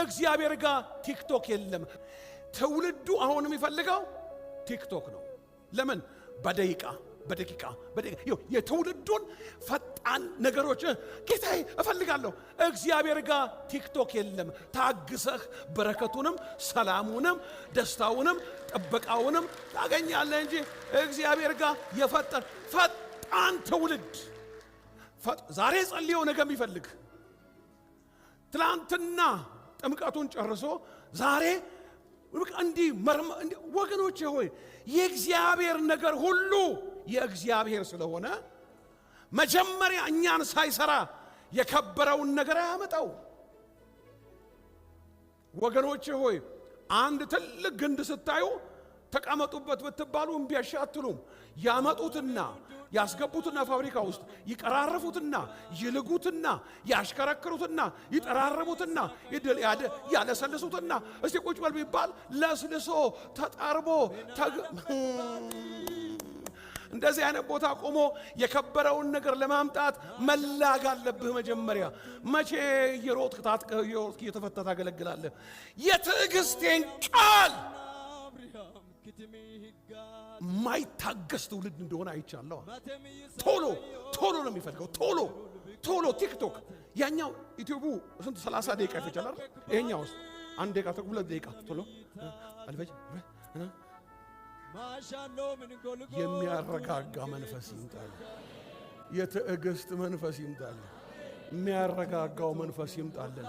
እግዚአብሔር ጋር ቲክቶክ የለም። ትውልዱ አሁን የሚፈልገው ቲክቶክ ነው። ለምን? በደቂቃ በደቂቃ በደቂቃ የትውልዱን ፈጣን ነገሮች ጌታዬ እፈልጋለሁ። እግዚአብሔር ጋር ቲክቶክ የለም። ታግሰህ በረከቱንም ሰላሙንም ደስታውንም ጥበቃውንም ታገኛለህ እንጂ እግዚአብሔር ጋር የፈጠን ፈጣን ትውልድ፣ ዛሬ ጸልዮ ነገ የሚፈልግ፣ ትላንትና ጥምቀቱን ጨርሶ ዛሬ እንዲህ። ወገኖቼ ሆይ፣ የእግዚአብሔር ነገር ሁሉ የእግዚአብሔር ስለሆነ መጀመሪያ እኛን ሳይሰራ የከበረውን ነገር አያመጣው። ወገኖቼ ሆይ፣ አንድ ትልቅ ግንድ ስታዩ ተቀመጡበት ብትባሉ እምቢ አትሉም። ያመጡትና ያስገቡትና ፋብሪካ ውስጥ ይቀራርፉትና ይልጉትና ያሽከረክሩትና ይጠራርቡትና ያለሰልሱትና እስቲ ቁጭ በል ቢባል ለስልሶ ተጠርቦ እንደዚህ አይነት ቦታ ቆሞ የከበረውን ነገር ለማምጣት መላግ አለብህ። መጀመሪያ መቼ እየሮጥክ ታጥቀህ እየሮጥክ እየተፈታ ታገለግላለህ? የትዕግስቴን ቃል የማይታገስ ትውልድ እንደሆነ አይቻለሁ። ቶሎ ቶሎ ነው የሚፈልገው። ቶሎ ቶሎ ቲክቶክ፣ ያኛው ዩቲዩቡ ስንት 30 ደቂቃ ይፈጃል አይደል? ይሄኛው ውስጥ 1 ደቂቃ ተኩል 2 ደቂቃ ቶሎ አልፈጅ። የሚያረጋጋ መንፈስ ይምጣል። የትዕግስት መንፈስ ይምጣል። የሚያረጋጋው መንፈስ ይምጣልን።